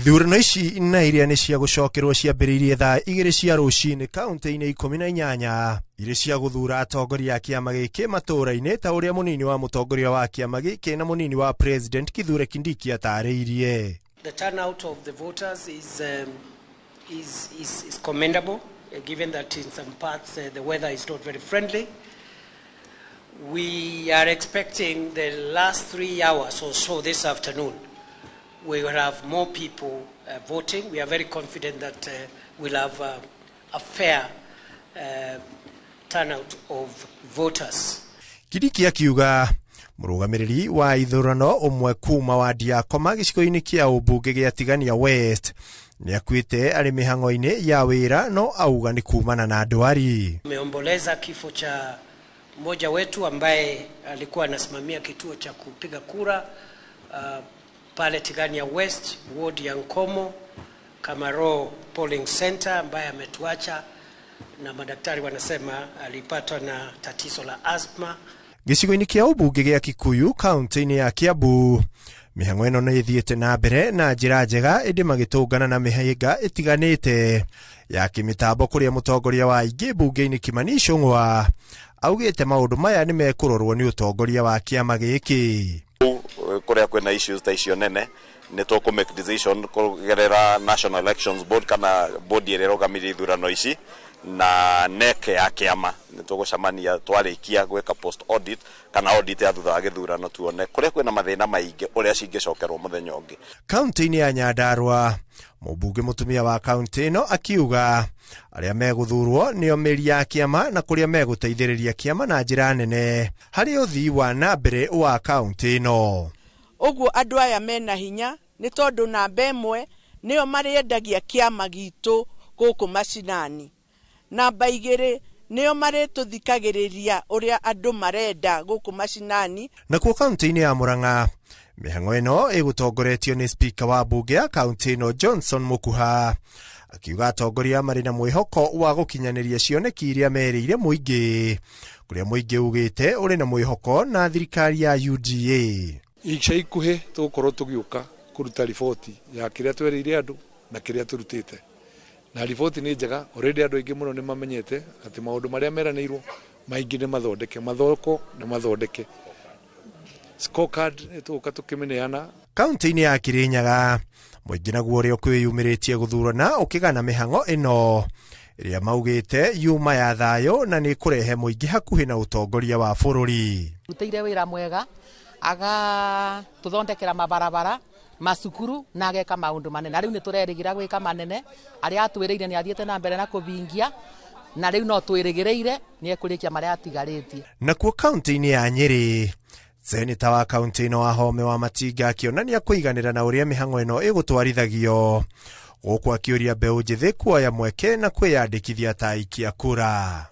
Ithurano ici na iria nĩ cia gũcokerwo ciambĩrĩirie thaa 2 cia rũcinĩ kaunti-inĩ 18 irĩ cia gũthura atongoria a kĩama gĩkĩ matũũra-inĩ ta ũrĩa mũnini wa mũtongoria wa kĩama gĩkĩ na mũnini wa president Kithure Kindiki atarĩirie. The turnout of the voters is commendable, given that in some parts the weather is not very friendly. We are expecting the last 3 hours or so this afternoon, we will have more people voting. We are very confident that we'll have a fair turnout of voters. Kindiki akiuga mũrũgamĩrĩri wa ithurano ũmwe kuma wadi ya Koma gĩcigo-inĩ kĩa ũmbunge gĩa Tigania West nĩakuĩte arĩ mĩhang'o-inĩ ya wĩra no auga nĩ kumana na ndwari. Tumeomboleza kifo cha mmoja wetu ambaye alikuwa anasimamia kituo cha kupiga kura pale Tigania West, ward ya Nkomo, Kamaro Polling Center, ambaye ametuacha na madaktari wanasema alipatwa na tatizo la asthma. Gĩcigo-inĩ kĩa ũmbunge gĩa Kikuyu kaunti-inĩ ya Kiambu mĩhang'o ĩno nĩ ĩthiĩte na mbere na njĩra njega ĩndĩ magĩtũngana na mĩhĩnga ĩtiganĩte ya kĩmĩtambo kũrĩa mũtongoria wa aingĩ mbunge-inĩ Kimani Ichung'wa augĩte maũndũ maya nĩ mekũrorwo nĩ ũtongoria wa kĩama gĩkĩ. Kũrĩa kwĩna issues ta icio nene nĩ tũkũ make decision kũgerera National Elections Board kana board ĩrĩa ĩrũgamĩrĩire ithurano ici na NEC ya kĩama. Nĩ tũgũcemania twarĩkia gwĩka post audit kana audit ya thutha wa gĩthurano tuone kũrĩa kwĩna mathĩna maingĩ ũrĩa cingĩcokerwo mũthenya ũngĩ. Kaunti-inĩ ya Nyandarua mũmbunge mũtumia wa kaunti ĩno akiuga arĩa megũthurwo nĩo mĩri ya kĩama na kũrĩa megũteithĩrĩria kĩama na njĩra nene harĩ ũthii wa na mbere wa kaunti ĩno. Ũguo andũ aya mena hinya nĩ tondũ namba ĩmwe nĩo marĩendagia kĩama gitũ gũkũ macinani, namba 2 nĩo marĩtũthikagĩrĩria ũrĩa andũ marenda gũkũ macinani. Nakuo kaunti-inĩ ya Murang'a mĩhang'o ĩno ĩgũtongoretio nĩ speaker wa mbunge ya kaunti ĩno Johnson Mukuha akiuga atongoria marĩ na mwĩhoko wa gũkinyanĩria cioneki iria merĩire mũingĩ kũrĩa mũingĩ ugĩte ũrĩ na mwĩhoko na thirikari ya UDA. Ica ikuhĩ tũgũkorwo tũgĩũka kũruta riboti ya kĩrĩa twerĩire andũ na kĩrĩa tũrutĩte, na riboti nĩ njega. Already andũ aingĩ mũno nĩ mamenyete atĩ maũndũ marĩa meranĩirwo maingĩ nĩ mathondeke, mathoko nĩ mathondeke, scorecard nĩ tũgũka tũkĩmĩneana. Kaunti-inĩ ya Kirinyaga mũingĩ naguo ũrĩa ũkwĩyumĩrĩtie gũthurana ũkĩgana mĩhang'o ĩno ĩrĩa maugĩte yuma ya thayũ na nĩ kũrehe mũingĩ hakuhĩ na ũtongoria wa bũrũri. Rutĩire wĩra mwega agatũthondekera mabarabara macukuru na ageka maũndũ manene, na rĩu nĩ tũrerĩgĩra gwĩka manene arĩa atwĩrĩire nĩ athiĩte na mbere na kũvingia, na rĩu no twĩrĩgĩrĩire nĩ ekũrĩkia marĩa atigarĩtie. Nakuo kaunti-inĩ ya Nyĩrĩ seneta wa kaunti ĩno Wahome wa Matinga akĩonania kũiganĩra na ũrĩa mĩhang'o ĩno ĩgũtwarithagio gũkũ akĩũria mbeũ njĩthĩ kuoya mweke na kwĩyandĩkithia ta aikia kura.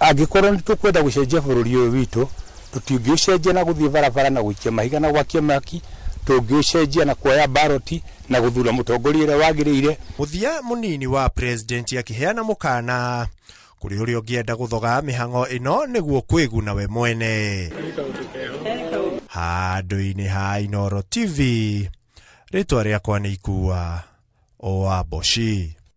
Angĩkorwo nĩ tũkwenda gũcenjia bũrũri ũyũ witũ tũtingĩũcenjia na gũthiĩ barabara na gũikia mahiga na gwakia mwaki, tũngĩũcenjia na kuoya baroti na gũthura mũtongoria ũrĩa wagĩrĩire. Mũthia mũnini wa president akĩheana mũkana kũrĩ ũrĩa ũngĩenda gũthoga mĩhang'o ĩno nĩguo kwĩguna we mwene. Handũ-inĩ ha Inooro TV, rĩtwa rĩakwa nĩ Ikua Owaboshi.